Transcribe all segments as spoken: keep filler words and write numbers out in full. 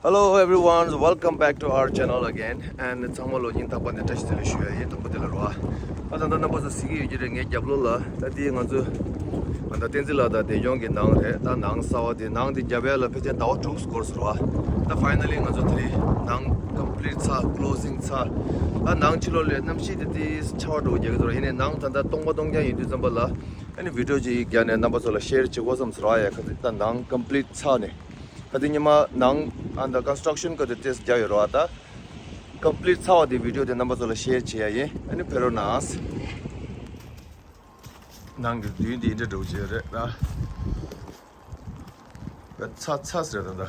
Hello everyone, welcome back to our channel again. And ཚང་མ་ལ་ཉིན་རྟག་པར་ནས་བཀྲ་ཤིས་བདེ་ལེགས་ཞུ་ཡ་ཡིན། དང་པོ་དེ་ལ་རོ། ཨ་ད་ལྟ་རྣམ་པ་ཚོ་གཟིགས་ཀྱི་ཡོད་ཀྱི་རེད། ངའི་རྒྱབ་ལོགས་ལ་ད་དེ་ང་ཚོ་ཨ་ད་བསྟན་འཛིན་ལགས་དང་བདེ་སྐྱོང་གི་ནང་རེད། ད་ནང་གསར་པ་དེ་ནང་དེ་རྒྱབ་ཡ་ལ་ཕལ་ཆེར་ཟླ་བ་དྲུག་འགོར་སོང་རོ། ད་finally ང་ཚོ་དེ་རིང་ནང་complete ཚར། closing ཚར། ད་ནང་ཕྱི་ལོགས་ལ་གནམ་གཤིས་དེ་དེ་ཆར་པ་འདྲ་པོ་རྒྱག་གི་འདུག་རོ། ཡིན་ནའི་ནང་ད་ལྟ་སྟོང་པ་སྟོང་རྐྱང་ཡིན་དུས་ཙམ་པ་ལ་ཨ་ནི་video ཅིག་བརྒྱབ་ནས་རྣམ་པ་ཚོ་ལ་share བྱེད་དགོས་བསམ་སོང་རོ། ཡ་ཁ་ད་ནང་complete ཚར་ནས། ད་དེ་ཉི་མ་ནང་ཨ་ད་construction ག་དེ་ཏེས་རྒྱག་ཡོད་རོ། ཨ་ད་complete ཚར་བ་དེ་video དེ་རྣམ་པ་ཚོ་ལ་share བྱེད་ཡ་ཡིན། ཨ་ནི་ཕེབས་རོགས་གནང་། ནང་གི་མདུན་དེ་འདྲ་འདྲ་པོ་ཅིག་རེད་ད། ད་ཚ་ཚ་ཟེར་ད་ད།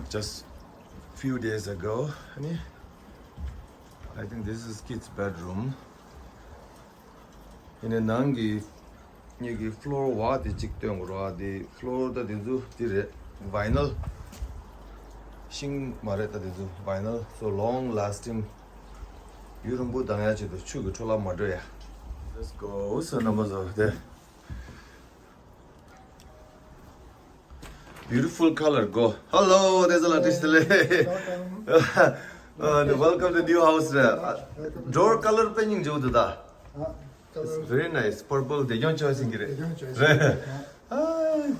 Just few days ago ཨ་ནི། I think this is kids bedroom. ཡིན་ནའི་ནང་གི་ངེད་ཀྱི་floor ཝག་དེ་གཅིག་སྟོན་དགོས་རེད་བ། དེ་floor ད་དེ་ཚོ་དེ་རེད། vinyl ཤིང་མ་རེད། ད་དེ་ཚོ་vinyl so long lasting ཡུན་རིང་པོ་གཏོང་ཡ་ཆེད་དུ་ཆུ་གི་འཕྲོ་བརླག་མ་འགྲོ་ཡ། Let's go. ས་རྣམ་པ་ཚོ་དེ། Beautiful color. Go. Hello, བསྟན་འཛིན་ལགས། བཀྲ་ཤིས་བདེ་ལེགས། Welcome. Uh, welcome to new house. Uh, door color དཔེ་སྙིང་རྗེ་པོ་འདུག་ད། It's very nice. Purple དེ་ཡང་choice ཡིན་གྱི་རེད། དེ་ཡང་choice རེད། ཡིན་གྱི་རེད།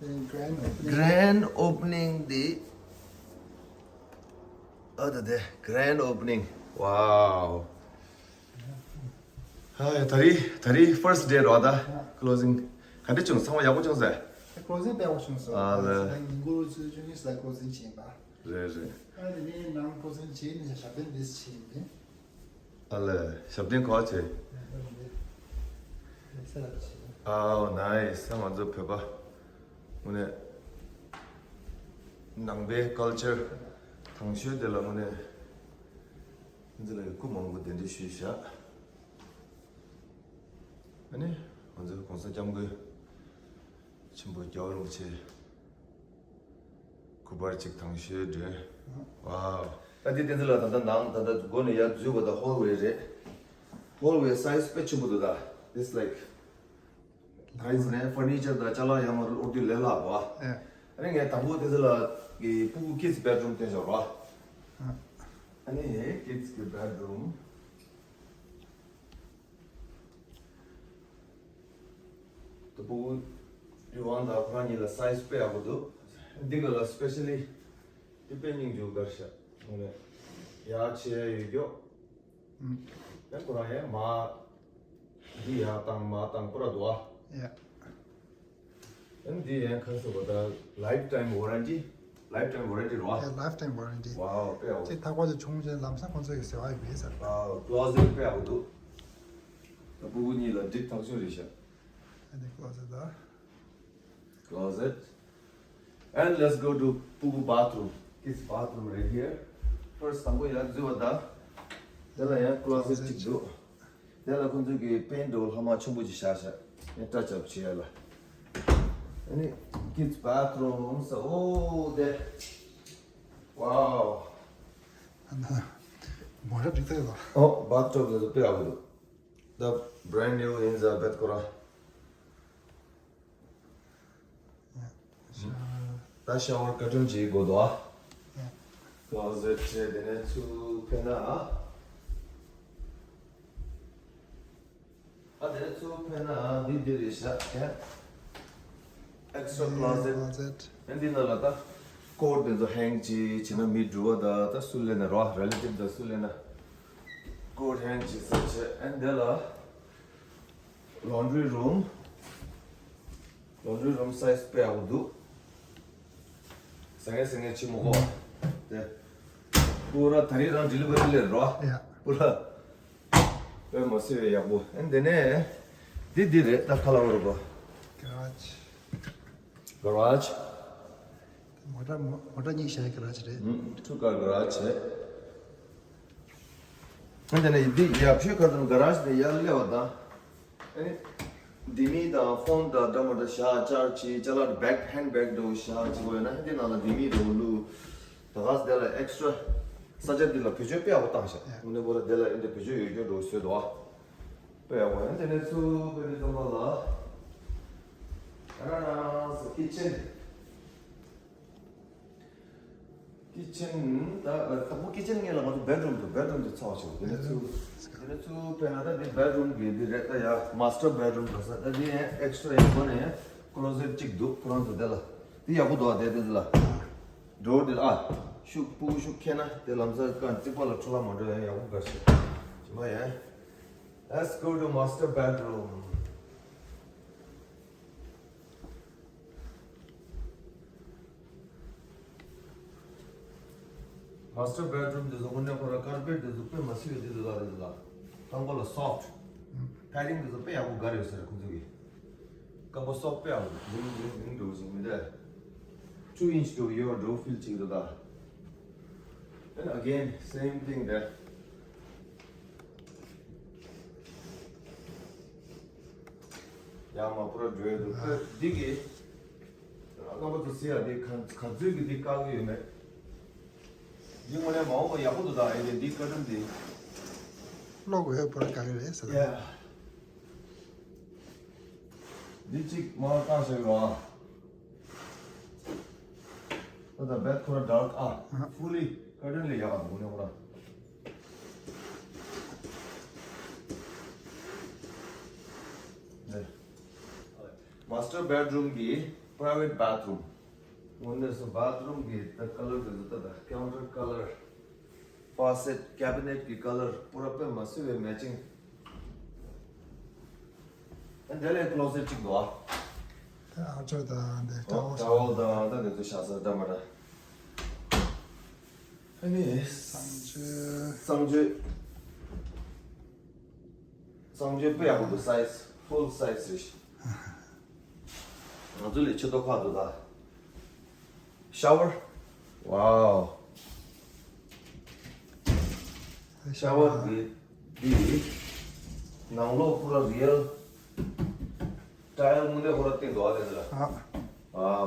Grand opening. Grand opening དེ། ཨ་ད་དེ་grand opening. Wow. ཧ་ད་རེས་ད་རེས་first day རོ། ད་closing ག་འདྲ་བྱུང་། ཚང་མ་ཡག་པོ་བྱུང་ཟེར། closing དཔེ་ཡག་པོ་བྱུང་སོང་། ཨ་ལེ། ད་ཉིན་གུང་རུ་ཚོད་བཅུ་གཉིས་ལ་closing བྱས་ཡིན་པ། རེད་རེད། ཨ་ནི་ནི་ནང་closing བྱས་ནས་ཞབས་བརྟན་འདི་བྱས་ཡིན། ཨ་ལེ། ཞབས་བརྟན་ག་པར་བྱས། ཨ་ནི་ས་ལ་བྱས། Oh nice. ང་ཚོ་བོད་པ་དངོས་གནས་ནང་པའི་culture དང་ཤོས་དེ་ལ་དངོས་གནས་འཛི་ལ་སྐུ་མང་པོ་གདན་འདྲེན་ཞུས་བཞག་ཨ་ནི་ང་ཚོའི་གོང་ས་སྐྱབས་མགོན་ཆེན་པོ་རྒྱལ་བ་རིན་པོ་ཆེ་སྐུ་པར་གཅིག་དང་ཤོས་འདྲེན། Wow. ད་འདི་བསྟན་འཛིན་ལགས་ད་ལྟ་ནང་ད་ལྟ་སྒོ་ནས་ཡར་འཛུལ་བ་ད་hallway རེད། hallway size དཔེ་ཆེན་པོ་འདུག་ད། It's like nice ནས་furniture དང་ཅ་ལག་ཡང་མ་རུ་ཨོ་དུ་ལས་སླ་བ། ཨ་ནི་ངས་དང་པོ་བསྟན་འཛིན་ལགས་ཀྱི་སྤུ་གུ་kids bedroom སྟོན་བཞག་རོ། ཨ་ནི་kids གི་bedroom དུ་པུ་རི་ཝང་དང་ཁོ་རང་གཉིས་ལ་size དཔེ་ཡག་པོ་འདུག་འདི་ག་ལ་specially དེ་དཔེ་སྙིང་རྗེ་པོ་དགའ་ཤག་ངོ་ནས་ཡག་ཆེ་ཡ་ཡོད་ཀྱོག་ཡང་ཁོ་རང་ཡང་མ་འདི་ཡག་དང་མ་དང་པུ་ར་འདུག་ཨ། ཡ། ཨན་འདི་ཡང་ཁ་སོ་བ་ད་lifetime warranty. Lifetime warranty རོ། Yeah, lifetime warranty. Wow དཔེ་ཡག་པོ། ཅིག་ཐག་པ་ཅིག་བྱུང་ཅན་ལམ་སང་ཁོང་ཚོ་ཡི་ཟེར་བ་ཡོད་པས་ཟེར། Wow closet དཔེ་ཡག་པོ་འདུག་ད་སྤུ་གུ་གཉིས་ལ་འགྲིག་ཐག་ཆོད་རེད་ཤག་ཨ་ནི་closet ད། Closet. And let's go to སྤུ་གུ་bathroom. Kids bathroom right here. First དང་པོ་ཡར་འཛུལ་བ་ད། དེ་ལ་ཡང་closet གཅིག་འདུག་དེ་ལ་ཁོང་ཚོས་ཀྱི་པེན་ཌི་ལྷག་མ་ཆེན་པོ་ཅིག་བཞག་བཞག་ཨེ་touch up བྱེད་ཡ་ལ། ཨ་ནི་kids bathroom ས་འོ་དེ། Wow. ཨ་ན། མོ་ར་འགྲིག་ཐག་ལ། ཨོ་bathtub དེ་ཚོ་དཔེ་ཡག་པོ་འདུག་ད་brand new ཡིན་ཟེར་བེད་ཁོ་རང་། ད་shower curtain ཅིག་དགོས་འདུག་ཨ། closet བྱས་དེ་ནས་ཚུར་ཕེབས་ན་ཨ། ཨ་དེ་ནས་ཚུར་ཕེབས་ན་ཨ་འདི་འདི་རེད་ཤག extra closet closet. ཨ་འདི་ནང་ལ་ད་coat དེ་ཚོ་hang ཅིག་བྱས་ན་མི་འགྲོ་བ་ད་ད་སུ་སླེབས་ན་རོ་relative ད་སུ་སླེབས་ན་coat hang ཅིག་ཟེར་བྱས་ཨ་འདི་ལ། Laundry room. Laundry room size དཔེ་ཡག་པོ་འདུག་ཟ་ངེ་ཟ་ངེ་ཆེ་མོ་གོ་དེ། པུ་ར་ད་རེས་རང་delivery སླེབས་རོ། ཡ། པུ་ར་དཔེ་མ་སྲིད་པའི་ཡག་པོ། ཨན་དེ་ནས་འདི་འདི་རེད་ད་ཁ་ལ་བར་གོ garage. Garage. མོ་ཊ་མོ་མོ་ཊ་གཉིས་བཞག་གི་garage རེད། ཨུམ། two car garage བྱས། ཨ་ནི་དེ་ནས་འདི་ཡར་ཕྱོགས་ཁ་ཐུམ་garage དེ་ཡར་སླེབས་པ་དང་། ཨ་ནི་ལྡེ་མིག་དང་phone དང་འདྲ་མ་འདྲ་བཞག་charge བྱེད་ཅ་ལག་bag handbag འདྲ་བོ་བཞག་བྱེད་དགོས་ཡོད་ན་ཨ་ནི་དེ་ནང་ལ་ལྡེ་མིག་འདྲ་བོ་བླུགས། ད་ག་སེ་དེ་ལ་extra ས་ཆ་འདི་ལ་བེད་སྤྱོད་དཔེ་ཡག་པོ་བཏང་ཤག་དངོས་གནས་པོ་ལ་དེ་ལ་ཨ་ནི་བེད་སྤྱོད་ཡོད་རྒྱུ་འདྲ་བོ་བཟོས་འདུག་ཨ། དཔེ་ཡག་པོ། ཨ་ནི་དེ་ནས་ཚུར་དཔེ་འདི་ཙམ་པ་ལ་ཨ་ར་ར་ས་kitchen. ཀི་ཆེན་ད་དང་པོ་ཀི་ཆེན་ངེས་ལ་ང་ཚོ་བེད་རུམ་དུ་བེད་རུམ་དུ་ཚོགས་ཆོག་དེ་ནས་ཚུར་དེ་ནས་ཚུར་ཕེབས་ན་ད་འདི་བེད་རུམ་གི་འདི་རེད། ད་ཡ་མ་སི་ཊར་བེད་རུམ་དུ་ས་ད་འདི་ཡང་ཨེག་སི་ཊ་ར་ཡིན་པ་ནས་ཡང་ཀློ་ཟེཊ་གཅིག་འདུག་ཁོ་རང་ཚོ་དེ་ལ་འདི་ཡག་པོ་འདུག་དེ་དེ་ལ་འགྲོ་འདི་ལ་ཨ་ཤུགས་སྤུ་གུ་ཤུགས་ཁྱེར་ན་དེ་ལམ་སང་ཀ་རྩིག་པ་ལ་འཕྲོ་བརླག་མ་འགྲོ་ཡང་ཡག་པོ་ག་ཤེས་ཅི་མ་ཡ། Let's go to master bedroom. མ་སི་ཊར་བེད་རུམ་དེ་ཚོ་དངོས་གནས་ཁོ་ར་ཀར་པེཊ་དེ་ཚོ་དཔེ་མ་སྲིད་པའི་དེ་ཚོ་ལ་རེད་ལ། རྐང་པ་ལ་སོཕ་ཊི། པེ་ཌིང་དེ་ཚོ་དཔེ་ཡག་པོ་དགའ་རེད་ཟེར་ཁོང་ཚོ་གི། རྐང་པ་སོཕ་ཊི་དཔེ་ཡག་པོ་རིང་རིང་རིང་འགྲོ་བཞིན་མི་འདྲ། ཊུ་ཨིན་ཆི་འགྲོ་ཡོད་འགྲོ་ཕིལ་བྱེད་ཀྱི་འདུག་ད། And again same thing there. ཡང་མ་པུ་ར་འགྲོ་ཡོད་འདུག་ཁོས་འདི་གི་རྣམ་པ་ཚོ་ཟེར་ཡ་འདི་ག་ག་ཚོད་ཀྱི་འདི་བཀག་གི་ཡོད་མེད། འདི་དངོས་གནས་མ་འོངས་པ་ཡག་པོ་འདུག་ད་ཨེ་འདི་འདི་བཀའ་དྲིན་འདི། ཀློག་དགོས་ཡོད་པར་བཀག་གི་རེད་ཟེར། ཡ། འདི་གཅིག་མ་བཀག་བཞག་ཡོད་ཨ། ད་ད་བེད་ཁོ་ར་ཌར་ཀ་ཨ། ཧྥུ་ལི་ཀར་ཊན་ལས་ཡག་ག་འདུག་ནས་ཁོ་ར། མ་སི་ཊར་བེད་རུམ་གི་པ་རའི་ཝེཊ་བཱ་ཐི་རུམ། དངོས་གནས་སུ་བཱ་ཐི་རུམ་གི་ད་ཀ་ལར་དེ་ཚོ་ད་ད་ཀའུན་ཊར་ཀ་ལར། ཕ་སེཊ་ཀེ་བི་ནེཊ་གི་ཀ་ལར་པུ་ར་དཔེ་མ་སྲིད་པའི་མེ་ཅིང་། ཨ་འདི་ལས་ཀློ་ཟེཊ་གཅིག་འདུག་ཨ། ད་ཨ་ཅོ་དང་འདི་ཊ་ཝལ་ཊ་ཝལ་དང་ད་འདི་ཚོ་བཞག་ས་འདྲ་མ་འདྲ། ཨ་ནི་གསང་སྤྱོད། གསང་སྤྱོད། གསང་སྤྱོད་དཔེ་ཡག་པོ་འདུག་སའི་ཛི་ཧྥུལ་སའི་ཛི་རེད། ང་ཚོ་ལས་ཆེ་ཏོག་ཁག་འདུག་ད། ཤ་ཝར། ཝའོ། ཤ་ཝར་འདི་འདི་ནང་ལོགས་པུ་ར་རི་ཡལ་ཊའིལ་དངོས་གནས་པུ་ར་བཏིང་འདུག་ཨ་དེ་འདི་ལ། ཨ། ཝའོ།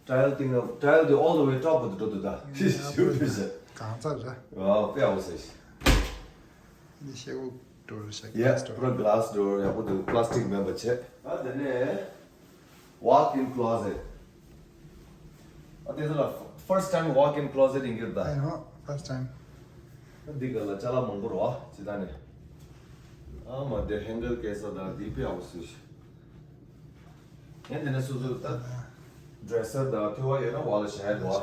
ཊའིལ་བཏིང་ན་ཊའིལ་འདི་all the way top དུ་འགྲོ་འདུག་ད། ཤི་ཤི་ཤི་ཤི། གང་ཚར་ར། ཝའོ་དཔེ་ཡག་པོ་ཟེར། འདི་ཤེལ་སྒོ་ཌོར་ཤག་ཡ་glass door པུ་ར་གླ་སི་ཌོར་ཡག་པོ་འདུག་པ་ལ་སི་ཊིག་མེད་པ་བྱས། ཨ་དེ་ནས་walk-in closet། ཨ་དེ་ཚོ་ལ་first time walk-in closet ཡིན་གྱི་རེད་ད། ཨ་ཡོ་first time། ཨ་འདི་ག་ལ་ཅ་ལག་མང་པོ་རེད་བ་ཇི་ལྟར་ནས། ཨ་མ་དེ་ཧེང་གར་བཀལ་ས་དང་འདི་དཔེ་ཡག་པོ་བཟོས་ཤག་ངས་དེ་ནས་སོ་སོའི་ད་ཌེ་སར་དང་ཐོ་བ་ཡོད་ན་བ་ལ་བཞག་ཡ་འདུག་ཨ།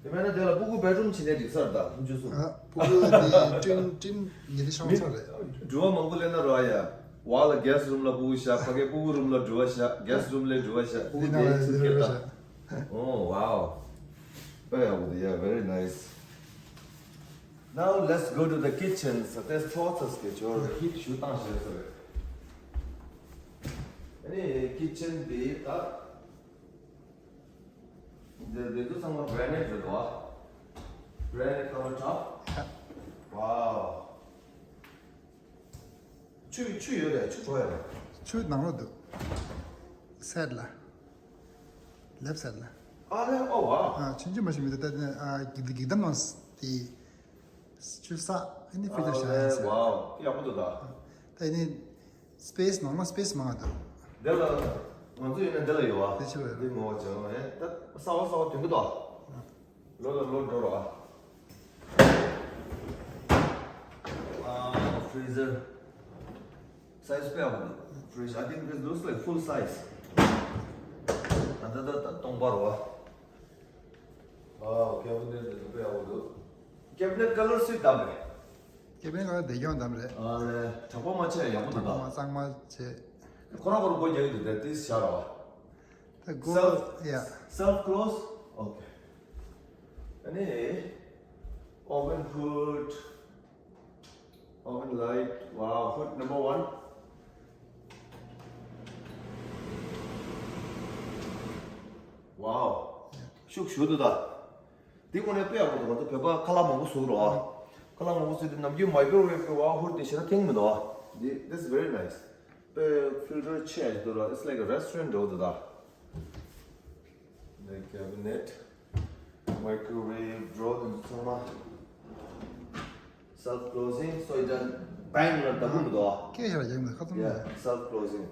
དེ་མེད་ན་དེ་ལ་སྤུ་གུ་བེད་རུམ་བྱིན་ནས་འགྲིག་ས་རེད་ད་ལྷུན་ཆུ་སུ། ཨ་སྤུ་གུ་དེ་ཀྲིན་ཀྲིན་ཉི་ལི་ཤོང་ཚར་རེད། འགྲུལ་བ་མང་པོ་སླེབས་ན་རོ་ཨ་ཡ། བ་ལ་གེ་སི་ཊི་རུམ་ལ་སྤུ་གུ་བཞག་ཕ་གའི་སྤུ་གུ་རུམ་ལ་འགྲུལ་བ་བཞག་གེ་སི་ཊི་རུམ་ལ་འགྲུལ་བ་བཞག་སྤུ་གུ་དེ་ཚུར་སྐྱེལ་ད། Oh wow. དཔེ་ཡག་པོ་འདུག yeah, very nice. Now let's go to the kitchen. ས་ཏེ་ཚོགས་ཚ་སྐད་ཅོར་ཧིཊ་ཞུ་བཏང་ཤེས་ཟེར། ཨ་ནི་ཀི་ཆན་འདི་ད་འདི་འདི་ཚོ་ཚང་མ་གྷ་རེ་ནེཊ་རེད་དོ། Granite countertop. Wow. ཆུ་ཆུ་ཡོད་རེད་ཆུ་གྲོ་ཡོད་རེད། ཆུ་ནང་ལོགས་འདུག་སའིཌ་ལ། ལེཕ་སའིཌ་ལ། ཨ་ལེ་ཨོ་ཝ། ཨ་ཆུང་ཆུང་མ་ཞིག་མི་འདུག་ད་ཨ་གི་གི་དམ་ནང་དེ་ཆུ་ས་ཨ་ནི་ཕི་ལ་ཤ་ཡིན་ཟེར། ཝའོ་ཡག་པོ་འདུག་ད། ད་ཨ་ནི་སི་པེ་སི་ནང་ལ་སི་པེ་སི་མང་ང་འདུག་འདི་ལ་ང་ཚོ་ཡིན་ན་འདི་ལ་ཡོད་བ། དེ་ཆུ་ལ་ཡོད། འདི་ངོ་བ་བྱས་ཨེ་ད་གསར་བ་གསར་བ་དོན་གི་འདུག་ལོ་ལ་ལོ་འགྲོ་རོགས་ཨ། Freezer. Size དཔེ་ཡག་པོ་འདུག Freezer. I think this looks like full size. ད་ད་ད་ད་སྟོང་པ་རོ་ཨ། Wow, cabinet འདི་དཔེ་ཡག་པོ་འདུག Cabinet color སུས་བདམས་རེད། ཀེ་བན་ག་བདེ་སྐྱོང་བདམས་རེད། ཨ་ལེ། གྲགས་པ་མ་ཆེ་ཡག་པོ་འདུག་ད། གྲགས་པ་གཙང་མ་ཆེ། ཁོ་རང་ཁོ་རང་སྒོ་རྒྱག་གི་འདུག་དེ་ཏིས་བྱ་རོགས། ད་སྒོ་self ཡ། Self close. Okay. ཨ་ནི་oven hood, oven light. Wow, hood number one. Wow. ཤུགས་ཞུ་འདུག་ད། འདི་དངོས་གནས་དཔེ་ཡག་པོ་འདུག་ང་ཚོ་བོད་པ་ཁ་ལག་མང་པོ་བཟོ་གི་རེད་བ། ཁ་ལག་མང་པོ་བཟོས་དུས་ནམ་རྒྱུན་མའི་ཀོ་རོ་ཝེབ་གི་ཝ་ཧུད་དེ་ཞེ་དྲག་ཐེངས་མི་འདུག་བ། འདི་that's very nice. དཔེ་ཕིལ་ཊར་ཆེ་ཡག་འདུག་ར། It's like a restaurant འདྲ་བོ་འདུག་ད། འདི་ཀེ་བི་ནེཊ། མའི་ཀོ་རོ་ཝེབ། ཌྲོ་དེ་ཚང་མ། Self closing, so it doesn't bang ལ་ལྡབ་མི་འདུག་བ། སྐད་ཆ་རྒྱག་མི་འདུག་ཁ་ཚུམ་ཡ། Self closing.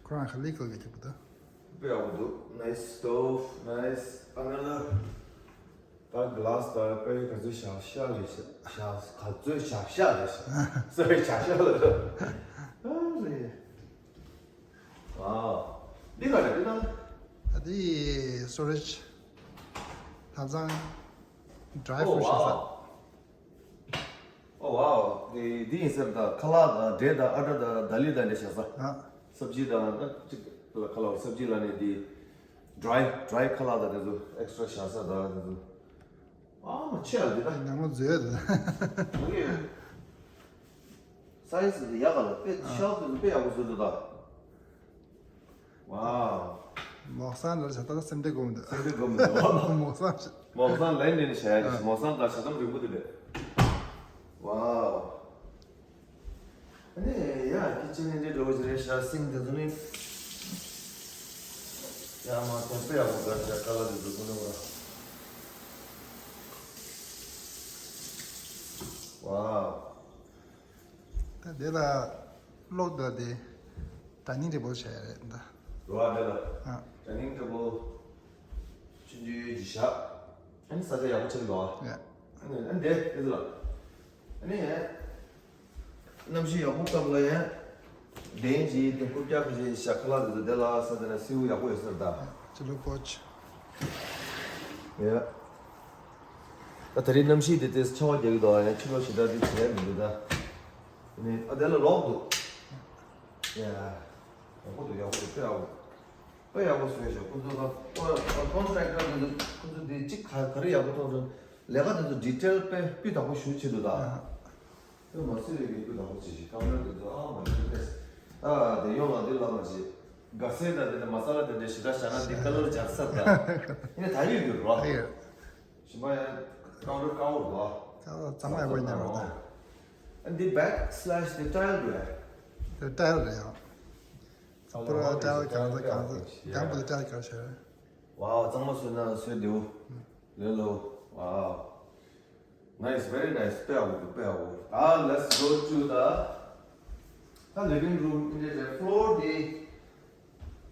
ཁོ་རང་ཁ་ལི་ཁ་ལི་ཁེ་པོ་ད། དཔེ་ཡག་པོ་འདུག Nice stove, nice. Another dark ག་ལ་སི་དང་དཔེ་ག་ཚོད་བཞག་ཤག་རེད་ཤག་ག་ཚོད་བཞག་ཤག་རེད་ཤག་སོ་རེད་བཞག་ཤག་ལ་རེད། ཨ་རེད། ཨ། འདི་ག་རེད་འདི་ན། ཨ་འདི་སོ་རེད། ཐབ་ཚང་། ཌ་རའི་ཕུ་རུ་ཊི་བཞག་ས། ཨོ་ཝའོ། འདི་འདི་ཡིན་ཟེར་ད། ཁ་ལག་དང་འབྲས་དང་ཨ་ཌ་དང་དཱ་ལི་དང་འདྲ་བཞག་ས། ཨ། སབ་ཇི་དང་ཨ་ཅིག་ལ་ཁ་ལག་སབ་ཇི་ལ་ནི་འདི་ཌ་རའི་ཌ་རའི་ཁ་ལག་དང་དེ་ཚོ་ཨེག་སི་ཊྲ་བཞག་ས་དང་དེ་ཚོ། ཨ་མ་ཆེ་ཨ་འདི་ད། ནང་ལོ་མཛོད་ད། ཨོ་ཡེ། སའི་ཛི་འདི་ཡག་ག་ལ་དཔེ་ཨ། ཤེལ་ཕུ་དཔེ་ཡག་པོ་བཟོས་འདུག་ད། ཝའོ། མོག་སང་ལ་བྱ་ད་སེམས་ཁྲལ་སྒོམ་འདུག་སེམས་ཁྲལ་སྒོམ་འདུག་མོག་སང་། མོག་སང་ལན་ནས་བྱ་ཡ་ཨ། མོག་སང་དང་ཞྭ་དམ་རིང་པོ་དེ་རེད། ཝའོ། ཨ་ནི་ཡ་ཀི་ཅན་ནི་འདྲ་བོ་ཞིག་རེད་ཤག་སིང་དེ་ཚོ་ནི། ཡ་མ་དེ་དཔེ་ཡག་པོ་དགའ་ཤག་ཁ་ལག་དེ་ཚོ་ཀུན་ནས་བ། ཝའོ། ད་དེ་ལ་གློག་དང་དེ་ཌའི་ནིང་ཊེ་བལ་བྱས་རེད་ད། རོ་ཨ་དེ་ལ་ཨ། ཌའི་ནིང་ཊེ་བལ་ཆུང་ཆུང་ཅིག་བཞག་ཨ་ནི་ས་ཆ་ཡག་པོ་ཆགས་འདུག་ཨ། ཡ། ཨ་ནི་ཨ་ནི་དེ་དེ་ཚོ་ལ་ཨ་ནི་གནམ་གཤིས་ཡག་པོ་སྐབས་ལ་ཡ། བདེན་གྱི་དེ་རྐུབ་བཀྱག་ཁ་ཤས་ཤག་ཁ་ལག་དེ་ཚོ་དེ་ལ་ས་དེ་ན་སེའུ་ཡག་པོ་ཡོད་ས་རེད་ད། ཅི་ལོ་ཀོ་ཆི། ཡ། ད་དེ་རིང་གནམ་གཤིས་དེ་ཏོག་ཙམ་ཆར་པ་རྒྱག་གི་འདུག་ཡ་ཕྱི་ལོགས་ཞེ་དྲག་དེ་བྱས་མི་འདུག་ད། ནི་ཨ་དེ་ལ་ལོག་འདུག་ཡ། ཡག་པོ་འདུག་ཡག་པོ་འདུག་དཔེ་ཡག་པོ། དཔེ་ཡག་པོ་བཟོས་ཤག་ཁོ་ཚོ་ད་ཁོ་ཁོན་ཊེག་ཊར་དེ་ཚོ་ཁོ་ཚོ་དེ་གཅིག་ག་ག་རེ་ཡག་པོ་མཐོང་སོང་། ལས་ཀ་དེ་ཚོ་ཌི་ཊེལ་དཔེ་སྤུས་དག་པོ་ཞེ་པོ་བྱས་འདུག་ད། ཨ། དཔེ་མ་སྲིད་པའི་གི་སྤུས་དག་པོ་བྱས་ཤག་ཀའུན་ཊར་དེ་ཚོ། ཨ་མ་གི་ཀུ་ནེས། ད་དེ་ཡོང་ལ་འདི་ལ་མ་བྱེད། ག་སེ་ད་དེ་འདྲ་མ་ས་ལ་དེ་འདྲ་ཞེ་དྲག་བཞག་ན་འདི་ཀ་ལར་འཇགས་ས་ད། ཡིན་ན་ད་ཡོད་རྒྱུ་རོ། ད་ཡོད། ཞིམ་པ་ཡང་ཀའུན་ཊར་དཀར་པོ་རེད་པ། ཀ་ལར་གཙང་མ་ཡག་པོ་ཉར་བ་དང་། And the back slash the tile རེད། དེ་ཊའིལ་རེད་ཡང་། ཚ་པོ་ར་ཊའིལ་གང་ཚ་གང་ཚ་གང་པོ་དེ་ཊའིལ་གང་བྱས། Wow གཙང་མ་བཟོས་ན་བཟོས་བདེ་བོ། ལེ་ལོ། Wow nice, very nice. དཔེ་ཡག་པོ་འདུག་དཔེ་ཡག་པོ། ད་let's go to the ད་living room འདི་འདྲ་རེད། ཕློར་འདི་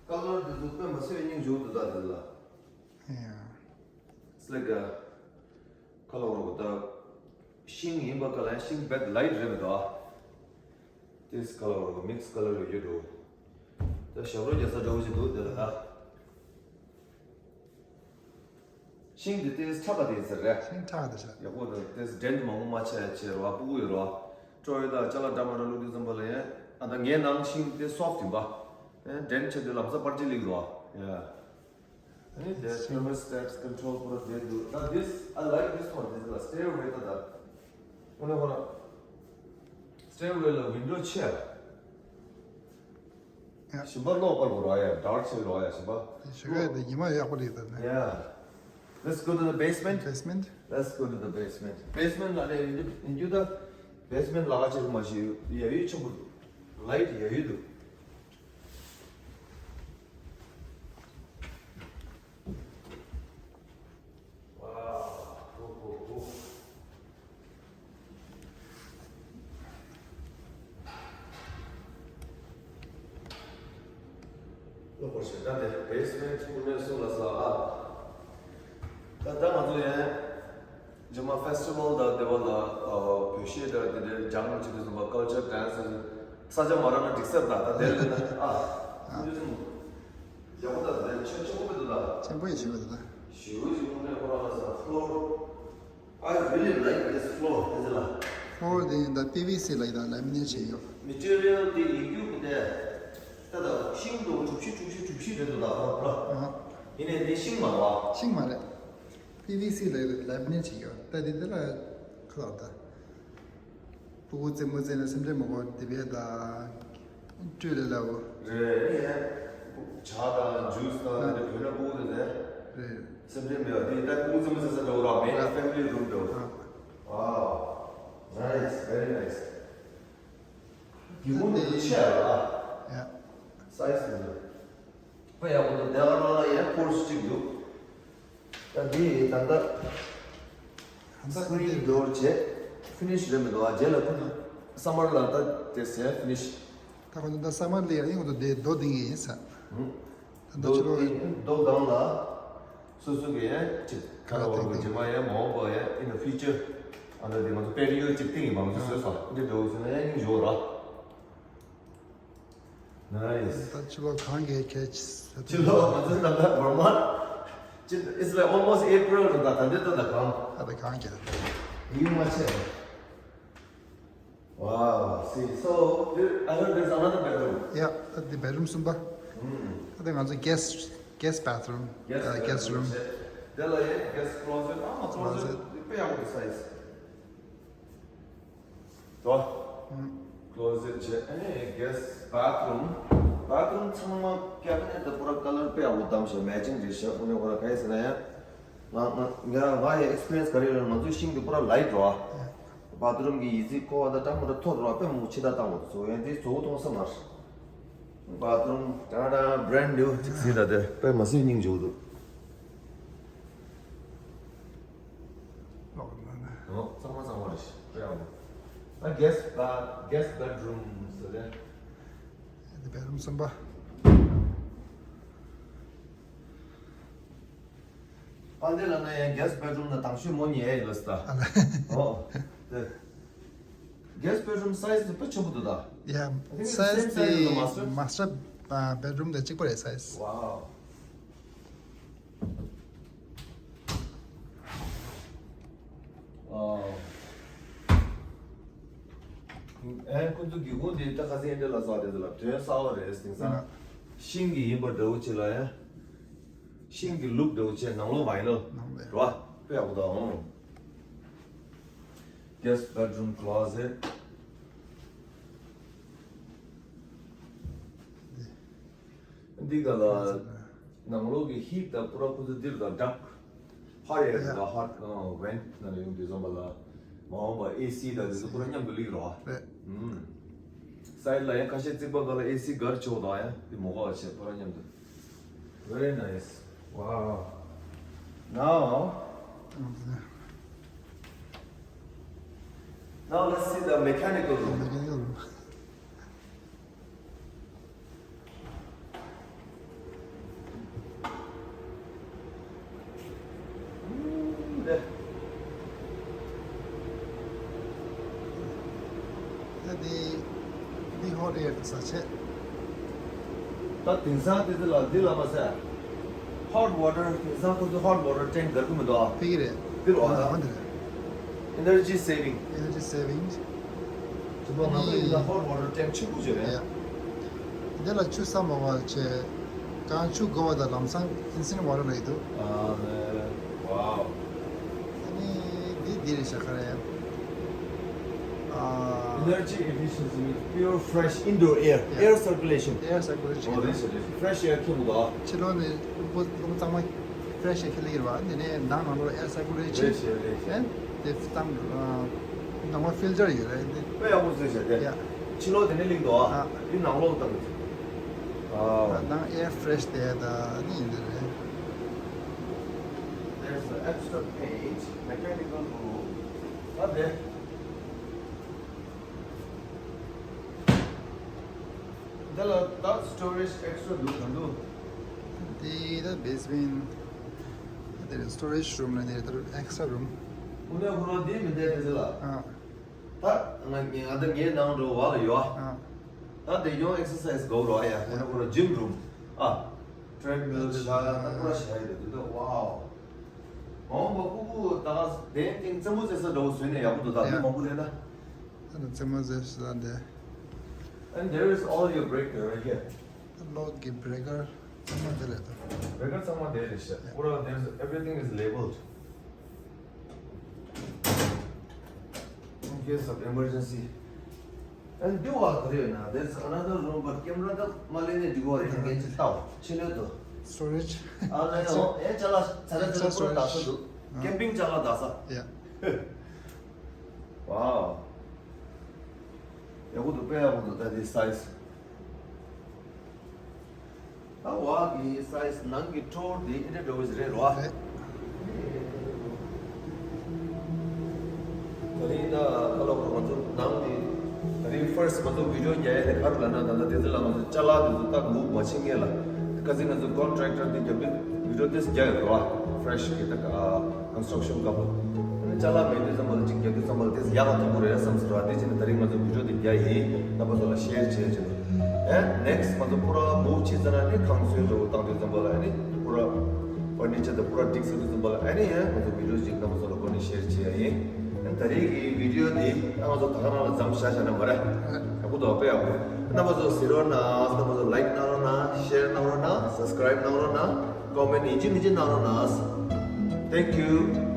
ཀ་ལར་འདི་ཚོ་དཔེ་མ་སྲིད་པའི་སྙིང་རྗེ་པོ་འདུག་ད་འདི་ལ། Yeah. It's like a color of the ཤིང་ཡིན་པ་ག་ལ་ཤིང་བེད་ལའིཊ་རེད་མི་འདུག་ཨ། This color of mix color ཡོད་འགྲོ། ད་ཞབས་བྲོ་རྒྱག་ས་འདྲ་བོ་ཞིག་འདུག་དེ་ལ་ད། ཤིང་འདི་ཏོག་ཙམ་ཁྲག་ག་དེ་ཟེར་རེད། ཤིང་ཁྲག་དེ་ཤ། ཡག་པོ་འདུག་ཏོག་ཙམ་ཌེན་ཊི་མང་པོ་མ་ཆགས་ཡ་བྱས་རོ། ཨ་སྤུ་གུ་ཡོད་རོ། སྤྲོ་ཡོད་ད་ཅ་ལག་འདྲ་མ་འདྲ་བླུགས་དུས་ཙམ་པ་ལ་ཡ། ཨ་ད་ངའི་ནང་ཤིང་དེ་སོཕ་ཡིན་པ། ཨེ་ཌེན་ཊི་ཆེ་དུས་ལམ་སང་པར་ཅིག་ལིག་རོ། ཡ། ཨ་ནི་དེ་ཐེར་མོ་སི་ཊེཊ་ཀོན་ཊོལ་པུ་ར་དེ་འདུག་ད་this, I like this one. This is a stairway ད་ད། ཨ་ནི་ཧོ་ན། སི་ཊེར་ཝེ་ལ་ཝིན་ཌོ་ཆེ། ཡ། ཞིམ་པ་གློག་སྤར་དགོས་ར་ཡ། ཌར་ཀི་ཆེ་ར་ཡ་ཞིམ་པ། ཞིག་ག་དེ་ཉི་མ་ཡག་པོ་རེད་ད་ནི། Yeah. Let's go to the basement. Basement. Let's go to the basement. Basement ལ་ནས་ཡིན་རྒྱུ་ད། Basement ལ་ཁ་ཆེ་རུ་མ་ཞིག་ཡ་ཡུལ་ཆེན་པོ་འདུག་ལའིཊ་ཡ་ཡུལ་འདུག་ལོ་བོ་ཤེ་ད་དེ་བེ་སི་མེན་ཊི་ཁུག་ནས་སུ་ལ་ས་ཨ། ད་ད་ང་ཚོ་ཡང་ཇི་མ་ཕེ་སི་ཊི་བལ་དང་དེ་བ་ལ་བོད་གཞས་དང་དེ་འདྲའི་སྦྱང་བྱེད་དུས་ཙམ་པ་ཀལ་ཅར་ཌན་སི་ས་ཆ་མ་རག་ན་འགྲིག་ས་ད་ད་དེ་ལས་ད་ཨ། ཨ། ཡག་པོ་ད་དེ་ཆེན་ཆེན་པོ་མི་འདུག་ད། ཆེན་པོ་ཡིན་ཆེན་པོ་འདུག་ད། ཞེ་པོ་ཞེ་པོ་ནས་ཁོ་རང་ལ་ས་ཕློ་ར། I really like this floor. This is a ཕློར་དེ་ཡིན་ད་པི་ཝི་སི་ལ་ཡིན་ད་ལེ་མི་ནེ་ཊི་བྱས་ཡོད། མེ་ཊི་རི་ཡལ་དེ་ཡིན་རྒྱུ་གི་དེ། ད་ད་ཤིང་དུ་གྲུ་བཞི་གྲུ་བཞི་གྲུ་བཞི་རེད་འདུག་ད་ཕ་ཕ། ཨ། ཡིན་ནའི་དེ་ཤིང་མ་རེད་བ། ཤིང་མ་རེད། པི་ཝི་སི་ལ་ལེ་མི་ནེ་ཊི་བྱས་ཡོད། ད་དེ་དེ་ལ་ཁ་ལག་ད། སྤུ་གུ་རྩེད་མོ་རྩེ་ན་སེམས་ཁྲལ་མ་དགོས་དེ་བས་ད། སྤྲོད་ལས་སླ་བོ། རེད་ནི་ཡང་། ཇ་དང་ཇུས་དང་དེ་འདྲ་བོད་ན་སྤུ་གུ་དེ་ཚོ། རེད། སེམས་ཁྲལ་མེད་པ་དེ་ད་སྤུ་གུ་རྩེད་མོ་རྩེ་ས་འདྲ་བོ་ར་མེད་ན་ཕེ་མི་ལི་རུམ་འདྲ་བོ། ཨ། Wow. Nice, very nice. སྒེའུ་ཁུང་དེ་ཚོ་ཆེ་ཡ་ར། ཡ། སའི་ཛི་དེ་ཚོ། དཔེ་ཡག་པོ་འདུག་དེ་ག་རང་ལ་ཡང་པོར་ཆི་གཅིག་འདུག་ད་འདི་ད་ལྟ་ཧན་ད་སི་ཀི་རིན་ཌོར་བྱས་ཕི་ནིཤ་རེད་མི་འདུག་ཨ། རྗེས་ལ་ཁོ་ཚོ་སམ་མར་ལ་ད་དེ་ཟེར་ཕི་ནིཤ། ད་ཁོ་ཚོ་ད་སམ་མར་ལ་ཡ་ཡིན་ཁོ་ཚོ་དེ་རྡོ་ལྡིང་གི་ཡིན་ས། ཧུམ། ད་ལྟ་རྡོ་ཕྱི་ལོགས་དེ་རྡོ་སྒང་ལ་ སོ་སོ་གི་ཡང་ཅིག་ཁ་ལ་བ་གི་རྗེས་མ་ཡང་མ་འོངས་པ་ཡང་in the future ཨ་འདྲ་དེ་ང་ཚོ་པེ་ཏི་ཡོད་ཅིག་སྟེང་ཡིན་པ་ང་ཚོ་བཟོས་སོང་འདི་འདྲ་བོ་བཟོས་ན་ཡང་སྙིང་རྗེ་བོ་ར། Nice. ད་ཕྱི་ལོགས་གངས་ཀྱི་ཁྱད་ཆོས། ཕྱི་ལོགས་ང་ཚོའི་ནང་ལ་བར་མ། ཅི། It's like almost April རེད་ད། ད་འདི་ད་ད་གངས། ད་ད་གངས་ཀྱི་ད་ད། ཡིད་མ་ཆེས། Wow, see, so there, I heard there's another bedroom. Yeah, ད་འདི་bedroom གསུམ་པ། ད་ང་ཚོ་guest, guest bathroom, guest, uh, guest room. དེ་ལ་ཡང་guest closet. ཨ་མ་closet དཔེ་ཡག་པོ་འདུག size. དོ། closet བྱས། ཨ་ནི་guest bathroom. Bathroom ཚང་མ་cabinet དང་པུ་ར་color དཔེ་ཡག་པོ་བདམས་བྱས། matching རེད་བྱས། དངོས་གནས་ཁོ་ར་ག་ཡིན་ཟེར་ན་ཡང་། ང་ང་ང་ང་ཡི་experience ག་རེ་ཡོད་ན་ང་ཚོའི་ཤིང་དེ་པུ་ར་light རེད་བ། bathroom གི་ཡི་ཙི་ཀོ་བ་དང་ཀྲང་མོ་ར་ཐོར་རེད་བ། དཔེ་མོ་ཕྱི་ད་བཏང་བ་དེ་ཚོ་ཡང་དེ་ཚོ་གཏོང་ས་མ་རེད། bathroom ད་ད་brand new ཅིག་ཟིན་ད་དེ་དཔེ་མ་སྲིད་སྙིང་རྗེ་པོ་འདུག་ལོག་ན་ན། ཨོ། གཙང་མ་གཙང་མ་རེད་ཤག་དཔེ་ཡག་པོ། ད་guest bath, guest bedroom ཟེར་ཏེ། འདི་bedroom གསུམ་པ། ཨ་འདི་ལ་ན་ཡང་guest bedroom ན་དང་ཤོས་མོ་ཉལ་ཡ་ཡིན་ལ་སི་ད། ཨ་ལ། ཨོ། དེ། guest bedroom size དེ་དཔེ་ཆེན་པོ་འདུག་ད། Yeah, I think it's the same size དེ་size as the master. master, uh, bedroom དང་གཅིག་པ་རེད་size. Wow. ཨོ། ཨེ་ཁོ་ཚོ་སྒེའུ་ཁུང་དེ་ད་ཁ་སང་འདི་ལ་ཟ་དེ་ཚོ་ལ་དོན་གསར་པ་རེད། དེང་སང་ཤིང་གི་ཡིན་པ་འདྲ་བོ་ཅིག་ལ་ཡ། ཤིང་གི་look འདྲ་བོ་བྱས། ནང་ལོགས་vinyl རེད་བ། དཔེ་ཡག་པོ་འདུག་ཨང་། guest bedroom closet འདི་ག་ལ་ནང་ལོགས་ཀྱི་heat དང་པུ་ར་ཁོ་ཚོ་འདིར་དང་འདྲ། hot air དང་hot vent ནང་ལ་ཡོང་དུས་ཙམ་པ་ལ་མ་འོངས་པ་ཨེ་སི་དང་དེ་ཚོ་པུ་ར་མཉམ་དུ་སླེབས་རེད་བ། རེད། ཨུམ། side ལ་ཡང་ཁ་ཤས་རྩིག་པ་སྒང་ལ་ཨེ་སི་སྒར་ཆོག་དང་ཡང་དེ་མོ་ག་བ་བྱས་པུ་ར་མཉམ་དུ། Very nice. Wow. Now, now let's see the mechanical room. Mechanical room. ད་འདི་འདི་hot air དེ་ཟ་བྱས། ད་དེང་སང་དེ་ཚོ་ལ་འདི་ལ་མ་ཟད། hot water དེང་སང་ཁོ་ཚོ་hot water tank སྒར་གི་མི་འདུག་ཨ། ཕ་གི་རེད། འདི་རུ་ཨ། ཨ་འདི་རེད། Energy saving. Energy saving. དུ་བ་ང་ཚོ་ཡིན་ན་hot water tank ཆེན་པོ་ཅིག་རེད། ཡ། འདི་ལ་ཆུ་ས་མ་བ་བྱས། གང་ཆུ་དགོས་པ་དང་ལམ་སང་instant water རེད་འདུག་ཨ་ནི། Wow. ཨ་ནི་འདི་འདི་རེད་ཤག་ག་རེ། ཨ། Energy efficiency with pure fresh indoor air, yeah, air circulation. Air circulation. ཨོ་རེད་ཤག་རེད་ཤག fresh air ཁྱོད་མི་འདུག་ཨ། ཕྱི་ལོགས་ནས་རླུང་བུ་རླུང་གཙང་མ་fresh air ཁྱེར་ལེ་ཡོད་པ། འདི་ནས་ནང་ནང་ལོགས་air circulation རེད་ཤག་རེད་ཤག་ཨེ་དེ་གཙང་ནང་པ་filter ཡོད་རེད་འདི། དཔེ་ཡག་པོ་བཟོས་ཤག་དེ། ཡ། ཕྱི་ལོགས་དེ་ནས་ལེགས་འདུག་ཨ། ཨ། འདི་ནང་ལོགས་བཏང་གི་ཨ། ནང་air fresh དེ་ད་ནི་ཡིན་འདི་རེད། There's an extra page, mechanical room. ཨ་དེ། འདི་ལ་ད་storage extra འདུག་ག་འདུག་དེ་ད་basement དེ་storage room ལ་དེ་ད་extra room. ཁོ་ནས་ཁོ་རང་དེ་མི་འདྲ་དེ་ལ། ཨ། ད་ང་ང་ད་ངའི་ནང་འགྲོ་བ་ལ་ཡོད། ཨ། ད་དེ་ཡོང་exercise དགོས་རོགས་ཡ། ཁོ་ནས་ཁོ་རང་gym room ཨ། treadmill དེ་ལ་ད་ཁོ་རང་བྱ་ཡི་དེ་ད་wow. མ་འོངས་པ་ཕྲུ་གུ་ད་ག་དེ་སྟེང་རྩེད་མོ་རྩེ་ས་འདྲ་བོ་བཟོས་ན་ཡག་པོ་འདུག་ད་མི་མང་པོ་རེད་ད། ཨ་ནི་རྩེད་མོ་རྩེ་ས་འདི། And there is all your breaker right here. གློག་གི་breaker ཚང་མ་འདི་རེད་ད། Breaker ཚང་མ་འདི་རེད་ཤག་པུ་ར་there's everything is labeled. In case of emergency. And འདི་བ་ག་རེ་ཡོད་ན། There's another room, but camera ད་མ་ལེན་ནས་འགྲིག་གོ་རེད། ཁྱེད་ཀྱིས་ལྟའོ། ཕྱི་ལོགས་དུ། Storage. ཨ་ལེ་ཨོ་ཨེ་ཅ་ལག་ཚ་ཚ་ཚ་ཚ་པུ་ར་ད་ས་འདུག་ཨ། camping ཅ་ལག་ད་ས། Yeah. Wow. ཡག་པོ་འདུག་དཔེ་ཡག་པོ་འདུག་ད་འདི་size. ད་བ་གི་size ནང་གི་ཐོག་དེ་ཨེ་འདྲ་འདྲ་བོ་ཞིག་རེད་རོ། རེད། ད་རིང་ད་ཁ་ལོ་ཁོ་ང་ཚོ་ནང་དེ་ད་རིང་first ང་ཚོ་video རྒྱག་ཡ་དེ་ག་རེ་ལབ་ན། ད་ལྟ་དེ་ཚོ་ལ་ང་ཚོ་ཅ་ལག་དེ་ཚོ་ད་move མ་བྱེད་མཁན་ལ། ཁ་སང་ང་ཚོ་contractor དེ་རྒྱབ་ལ་ བི་ཌིའོ་དེ་རྒྱག་ཡོད་རེད་བ། ཕེ་རེ་ཤི་གི་ད་ཀ་ཀོན་སི་ཊརག་ཤན་སྐབས་ལ། ཨ་ནི་ཅ་ལག་མེད་དུས་ཙམ་པ་ལ་གཅིག་རྒྱག་དུས་ཙམ་པ་ལ་དེ་ཡག་ག་མཐོང་གི་རེད་བསམ་ཟེར་བ། དེ་བྱས་ནས་ད་རིང་ང་ཚོ་བི་ཌིའོ་དེ་རྒྱག་ཡིན། རྣམ་པ་ཚོ་ལ་ཤེར་བྱེད་བྱེད། ཨེ་ནེག་སི་ཊི་ང་ཚོ་པུ་ར་མུབ་བྱས་ཚར་ན་ནི་ཁང་ཚན་འདྲ་བོ་བཏང་དུས་ཙམ་པ་ལ་ཨ་ནི་པུ་ར་ཕར་ནི་ཅར་དང་པུ་ར་སྒྲིག་ཚར་དུས་ཙམ་པ་ལ་ཨ་ནི་ཡང་ང་ཚོ་བི་ཌིའོ་ཅིག་རྣམ་པ་ཚོ་ལ་སྒོ་ནས་ཤེར་བྱེད་ཡ་ཡིན། ཨ་ནི་ད་རེས་ཀྱི་བི་ཌིའོ་འདི་ད་ང་ཚོ་ད་ག་རང་ལ་མཚམས་བཞག་བཞག་ན་མ་རེད། ཡག་པོ་འདུག་དཔེ་ཡག་པོ། རྣམ་པ་ཚོ་གཟིགས་རོགས་གནང་། རྣམ་པ་ཚོ་ལའིཀ་གནང་རོགས་གནང་། ཤེར་གནང་རོགས་གནང་། སབ་སི་ཀ་རའིབ་གནང་རོགས་གནང་། ཀོ་མེན་ཡིན་གཅིག་མིན་གཅིག་གནང་རོགས་གནང་། Thank you.